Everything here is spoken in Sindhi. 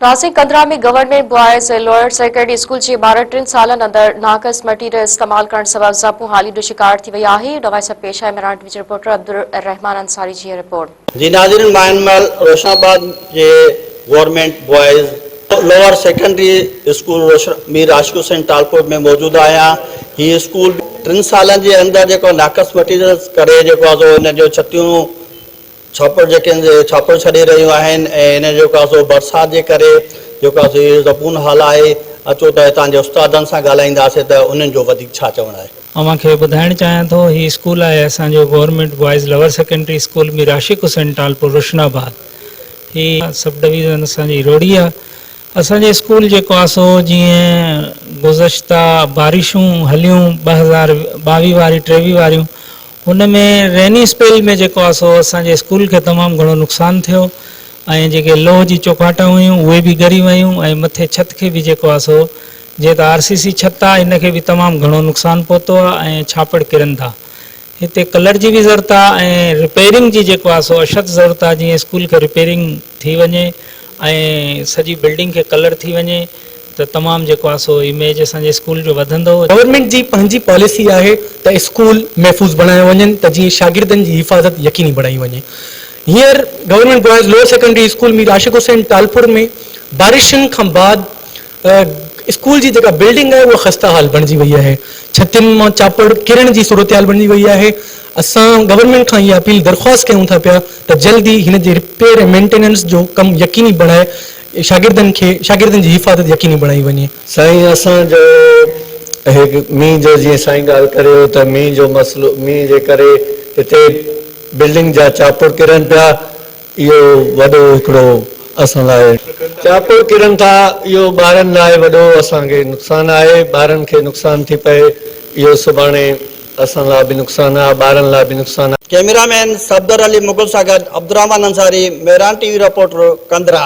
ناظرين Kandhra ۾ government boys lower secondary school جي عمارت ٽن سالن اندر ناقص مٽيريل استعمال ڪرڻ سبب زبون حالي جو شڪار ٿي وئي آهي نوائي سان پيش آهي مهراڻ ٽي وي جي رپورٽر عبدالرحمان انصاري جي هي رپورٽ. جي ناظرين مان هن مهل روشن آباد جي government boys lower secondary school Roshan Mir Ashiq Hussain Talpur ۾ موجود آهيان هي اسڪول ٽن سالن جي اندر جيڪو ناقص مٽيريل ڪري جيڪو آهي سو ان جو ڇتيون ڇاپڙ جيڪي آهن سي ڇاپڙ ڇڏي رهيون آهن ۽ ان جيڪو آهي سو برسات جي ڪري جيڪو آهي سو اهو زبون حال آهي اچو ته هتان جي استادن سان ڳالهائينداسين ته انهن جو وڌيڪ ڇا چوڻ آهي. اوهان کي ٻڌائڻ چاهيان ٿو هي اسڪول آهي اسان جو government boys lower secondary school Mir Ashiq Hussain Talpur Roshanabad هي سب ڊويزن اسان جي روهڙي آهي اسان جي اسڪول جيڪو آهي سو جيئن گذشته بارشون هليون 2022 واري 23 واريون هن ۾ ريني اسپيل ۾ جيڪو آهي سو اسان جي اسڪول کي تمام گهڻو نقصان ٿيو ۽ جيڪي لوهه جي چوڪاٽا هيون اهي به ڳري ويون ۽ مٿي ڇت کي به جيڪو آهي سو جيئن ته آر سي سي ڇت آهي ان کي به تمام گهڻو نقصان پهتو آهي ۽ ڇاپڙ ڪرن ٿا هتي ڪلر جي به ضرورت آهي ۽ رپيئرنگ جي جيڪو آهي سو اشد ضرورت آهي جيئن اسڪول کي رپيئرنگ ٿي وڃي ۽ سڄي بلڊنگ کي ڪلر ٿي وڃي ته تمام جيڪو آهي سو اميج اسان جي اسڪول جو وڌندو. گورنمينٽ جي پنهنجي پاليسي آهي ته اسڪول محفوظ بڻايا وڃن ته جيئن شاگردن جي حفاظت يقيني بڻائي وڃي. هينئر government boys lower secondary school Mir Ashiq Hussain Talpur ۾ بارشن کان بعد اسڪول جي جيڪا بلڊنگ آهي اها خسته حال بڻجي وئي آهي. ڇتين مان چاپڙ ڪرڻ جي صورتحال بڻجي وئي آهي. اسان گورنمينٽ کان اها اپيل درخواست ڪيون ٿا پيا ته جلد ئي هن جي رپيئر ۽ مينٽيننس جو ڪم يقيني بڻائي شاگردن کي شاگردن جي حفاظت يقيني بڻائي وڃي. سائين اسان جو هڪ مينهن جو جيئن سائين ڳالهه ڪري ويو ته مينهن جو مسئلو مينهن جي ڪري هتي بلڊنگ جا چاپڙ ڪرن پيا اهو وڏو هڪڙو اسان لاء چاپڙ ڪرن ٿا اهو ٻارن لاء وڏو اسان کي نقصان آهي ٻارن کي نقصان ٿي پئي اهو سڀاڻي اسان لاء به نقصان آ ٻارن لاء به نقصان آ. ڪئميرا مين صفدر علي مغل سان گڏ Abdulrahman Ansari, Mehran T V reporter, Kandhra.